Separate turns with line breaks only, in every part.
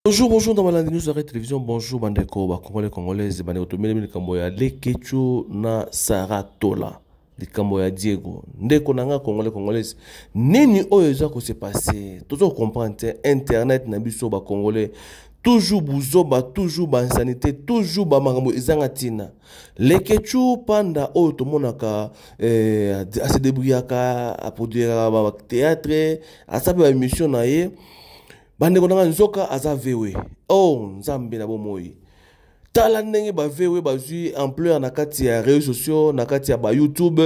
Bonjour, bonjour dans Malandi News Arrêt Télévision. Bonjour, bandeko, ba Congolais, Congolaises, bandeko tomeli likambo ya Leketchou na Sarah Tola. Likambo ya Diego. Ndeko nanga Congolais, Congolaises. Nini oyo eza ko se passer? Tozo comprendre te internet na biso ba Congolais. Toujours buzoba, toujours ba insanité, toujours ba makambo ezanga tina. Leketchou panda oyo tomonaka eh, a se débrouillaka, a produire ba théâtre, asape ba émission na ye. Bandeko na nga nzoka aza vewe. Oh nzambe na bomoi. Tala ndenge ba vewe bazwi ampleur na kati ya réseaux sociaux, na kati ya ba YouTube.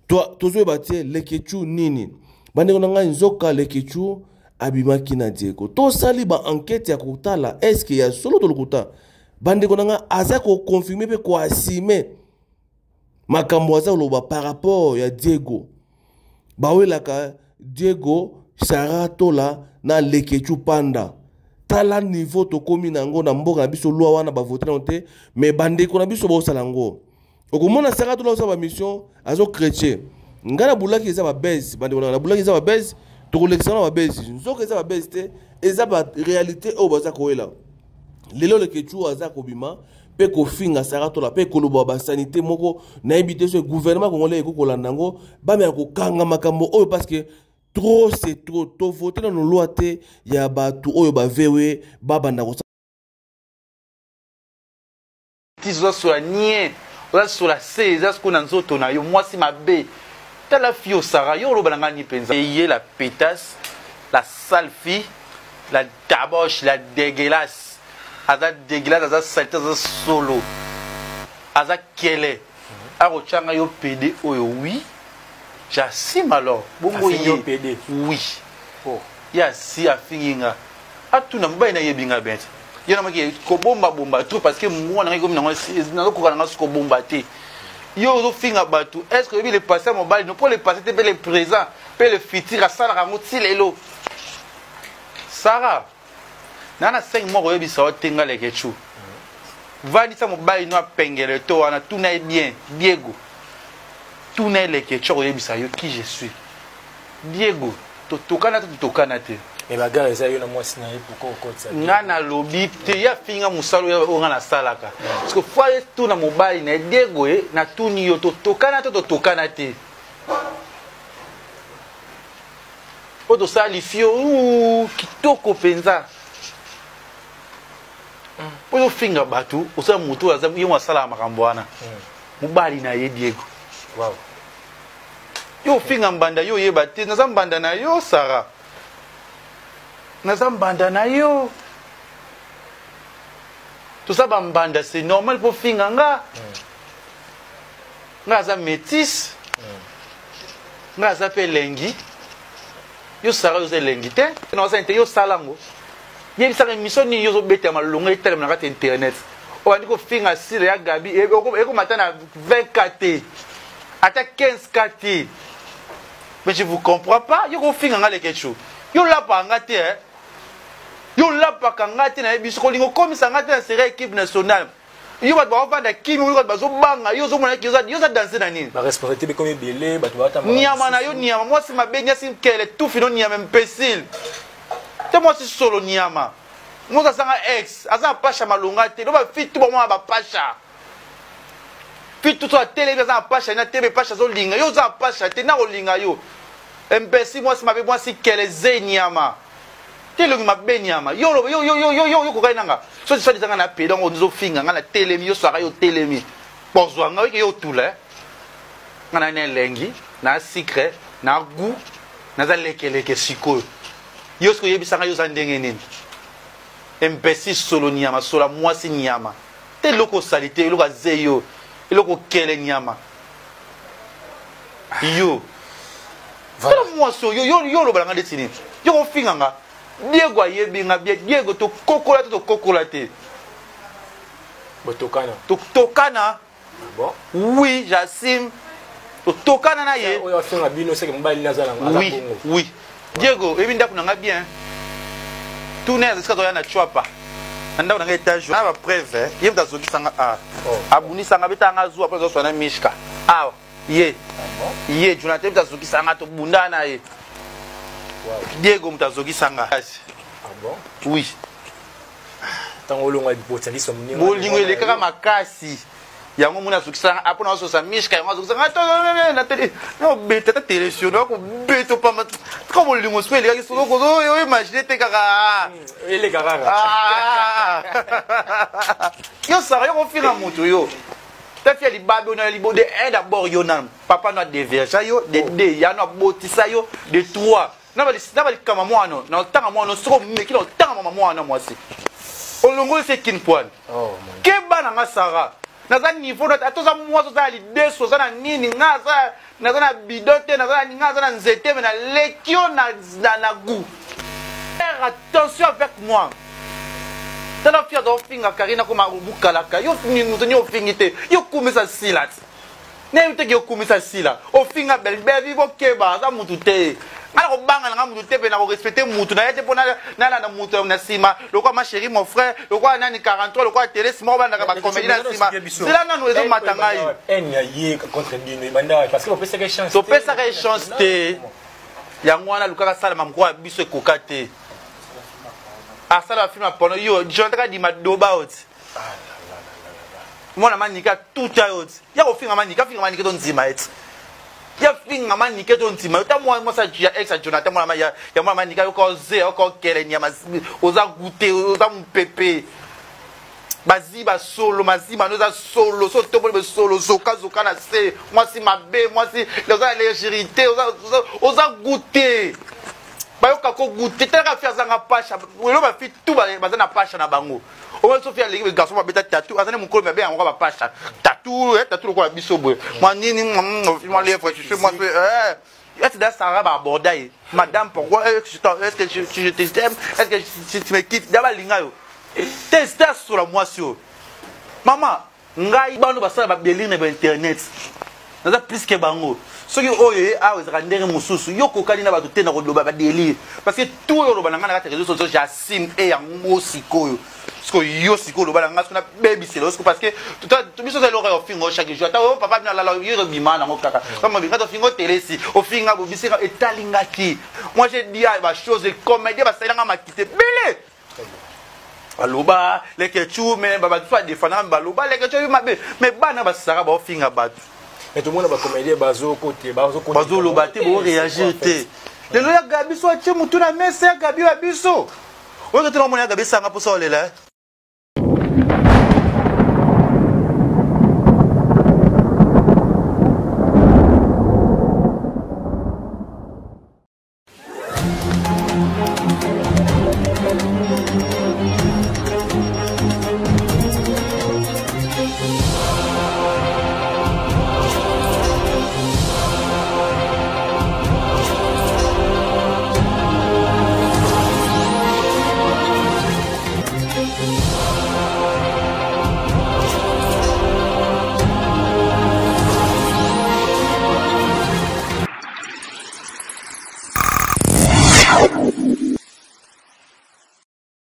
Tozoyeba te Leketchou nini. Bandeko na ngai nzoka Leketchou abimaki na Diego. Tosali ba enquête ya kotala est-ce que ya solo to lokuta. Bandeko na ngai aza ko confirmer pe ko assumer makambo aza koloba par rapport ya Diego. Bawelaka Diego, Sarah Tola na Leketchou Panda. Tala niveau tokomi na yango na mboka na biso loi wana ba voter nango te, mais bandeko na biso bosala yango. Okomona Sarah Tola osala ba mission azo chrétien. Nga na bulaki eza ba buzz, bandeko na bulaki eza ba buzz, tokolekisa na ba buzz. Nzoka eza ba buzz te, eza ba réalité oyo baza koyela. Lelo Leketchou aza kobima pe kofinga Sarah Tola pe koloba ba sanité moko nayebi te soki gouvernement congolais ekoki kolanda yango bameka kokanga makambo oyo parce que trop c'est trop. To voter nano loi te ya bato oyo ba vewe babanda kosala.
Ti oza sola nie, oza sola se, eza sikoyo na nzoto na yo, mwasi mabe. Tala fille oyo Sarah, yo oloba na ngai ni penza. Eye la pétasse, la sale fille, la taboche, la dégueulasse. Aza dégueulasse, aza saleté, aza solo. Aza kele. Akotia ngai yo PD oyo, oui. J'assume alors. Bongo
Afingi yo
ye.
PD.
Oui.
Oh.
Ye asi afingi nga. Atuna mobali na yebi nga bien te. Ye na maki kobomba bomba trop parce que mwana ngai komi nango nazokoka na nga soki kobomba te. Yo ozofinga bato, est-ce que oyebi le passé ya mobali? No, po le passé te, pe le présent, pe le futur asalaka yango ti lelo. Sarah, na na 5 mois koyebisa yo te nga Leketchou. Vandisa mobali no apengele to wana, tuna ye bien, Diego. Tuna ye Leketchou akoyebisa yo qui je suis. Diego, totokana te, totokana te.
Mais bagarre eza yo na mwasi na ye, pourquoi okotisa te?
Nga nalobi te, ye afinga mosala oyo nga nasalaka. Parce que fois ye tuna mobali na ye, Diego ye, natuni yo, totokana te, totokana te. Oyo tosala lifio, ouh, kitoko penza. Oyo ofinga bato, osala moto oyo aza, ye mo asalaka makambo wana. Mobali na ye Diego.
Wow.
Yo ofinga mbanda, yo oyeba te, naza mbanda na yo, Sarah. Naza mbanda na yo. Toza ba mbanda, c'est normal po finga nga. Nga aza métisse. Nga aza pe elengi. Yo Sarah, yo oza elengi te. Na oza inte, yo sala ngo. Yebisaka émission nini yo ozobeta malonga etalema na kati ya internet. Obandi kofinga Sila ya Gabi, ekomata na 20K te. Ata 15K te. Mais je vous comprends pas. Yo kofinga nga Leketchou. Yo lapa nga te, hein. Yo lapaka nga te na yebi soki olingi okomisa nga te na série équipe nationale. Yo bato bakovanda kimi, yo bato bazobanga, yo ozomona ki yo oza danse na nini?
Ba responsabilité bekomi ebele, bato batambola
Nyama na yo nyama, mwasi mabe, nyasi nkele, tufi no nyama imbécile. Te mwasi solo nyama. Mwasi asanga ex, aza pasha malonga te. No ba fille tout ba mwa ba pasha. Fille tout so atelemi aza na pasha na tebe pasha azolinga. Yo oza pasha te na kolinga yo. Imbécile mwasi mabe, mwasi kele ze nyama. Te elongi mabe nyama. Yo yo yo yo yo yo yo kokai nanga. So so dizanga na pedo ngo nzo finga nga na telemi yo saka yo telemi. Bozwa nga yo tula. Eh. Nga na na elengi, na secret, na goût, naza lekeleke sikoyo. Yo sikoyo yebisanga yo za ndenge nini? Imbécile solo nyama, sola mwasi nyama. Te eloko salite, eloko azeyo, eloko kele nyama. Yo. Tala mwasi oyo, yo, yo olobala nga ndeti nini? Yo kofinga nga. Diego ayebi nga bien. Diego tokokola te, tokokola te.
Botokana.
Totokana.
Ah bon?
Oui, j'assume. Totokana na ye.
Oyo afinga bino seke mobali naza na
aza
bongo.
Oui, oui. Diego, ebi ndako na nga bien. Tourner esika toya na Chwapa. Na ndako na nga étage. Na ba preuve, ye mutu azokisa nga a.
Oh.
Abundisa nga beta nga zuwa après azoswa na Mishka. Awa. Ye.
Ah bon?
Ye Jonathan mutu azokisa nga tobunda na ye.
Wow.
Diego mutu azokisa nga.
Ah bon?
Oui.
Ntango olonga botialisa moninga.
Bolingo elekaka makasi. Yango mona azokisanga apona azosa mishka, yango azokisanga nobeta ta telesio, nakobeta pamba tika bolingo soki elekaki, soki oimagine te kaka.
Eleka kaka.
Yo Sara, yo kofinga moto, yo tafi ya libabe oyo na libo de un. D'abord yo nanu papa no adeverja yo, de deux ya no abotisa yo, de trois na balikama mwana na otanga mwana, soki omeki na otanga mama mwana mwasi olongoli se kin poine.
Oh, mon
Keba na nga Sara, naza niveau ata oza mwasi, oza na lideso, oza na nini, nga aza naza na bidon te, naza na nga aza na nzete, me naleki yo na goût. Faire attention avec moi. Tala fi aza ofinga Karina koma obukalaka yo moto ni ofingi te, yo kumisa sila ti nayebi teke okumisa sila, ofinga Belvi. Bokeba, aza mutu te. Nga na kobanga na nga mutu te, mpe na korespecte mutu na ye te, mpo nalanda mutu na nsima lokola ma chérie, mon frère, lokola nani 43, lokola Telesi moko bandaka bacomédie na nsima. Zela nanu, ezomata ngai.
Haine ya ye contre bino ebanda parce que bopesaka chance.
Topesaka ye chance te. Yango wana lukaka asalama mokolo ya biso ekoka te, asala bafilm ya porno. Yo Jonathan kadima doba oti mwana Manika tuta yo ti ya kofinga Manika, afinga Manike to ndima ye ti ya finga Manike to ndima yo ta mwasi ya ex ya Jonathan, mwana ya mwana Manika. Yoka oze, yoka okele nyama, oza gute, oza mopepe, baziba solo, mazima no eza solo, so tomboli be solo, zokazoka na se. Mwasi mabe, mwasi oza na légèreté, oza gute, bayoka ko gute. Talaka fi azanga pasha lelo, bafi tu baza na pasha na bango. Oyo sofi aleki garçon babeta tatu, aza ne mokolo mabe yango bapasha tatu, tatu lokola biso boye, mwa nini, mwa lèvre, je suis moi. Est-ce que Sarah va aborder madame? Pourquoi est-ce que je t'aime? Est-ce que tu me kiffes? D'abord linga yo te te asola mwasi oyo. Mama ngai bano basala babelire na bainternet, naza plus que bango. Soki oyo ye awa ezalaka ndenge mosusu, yo kokani na bato te na koloba badélire, parce que tout oyo oloba na ngai na kati ya réseau sociaux, j'assume. E yango sikoyo, sikoyo yo sikoyo oloba na ngai, soki nabebisela yo siko, parce que biso oza eloko ya ofinga o chaque jour. Ata oyo papa bino alala yo ebima nango kaka binga tofinga otelesi, ofinga bobisinga etalinga te. Moi j'ai dit bachose, comédien basalelanga makite ebele, baloba Lekecu, me bato badefendaka, baloba Lekecu oyebi mabe, me bana basaka baofinga bato.
Mais tomona bacomédien bazokote.
Bazoloba te, boréagir te. Lelo ya Gabi so atie motu na mesa ya Gabi ya biso oyo te, namona ya Gabi esanga mposa olela.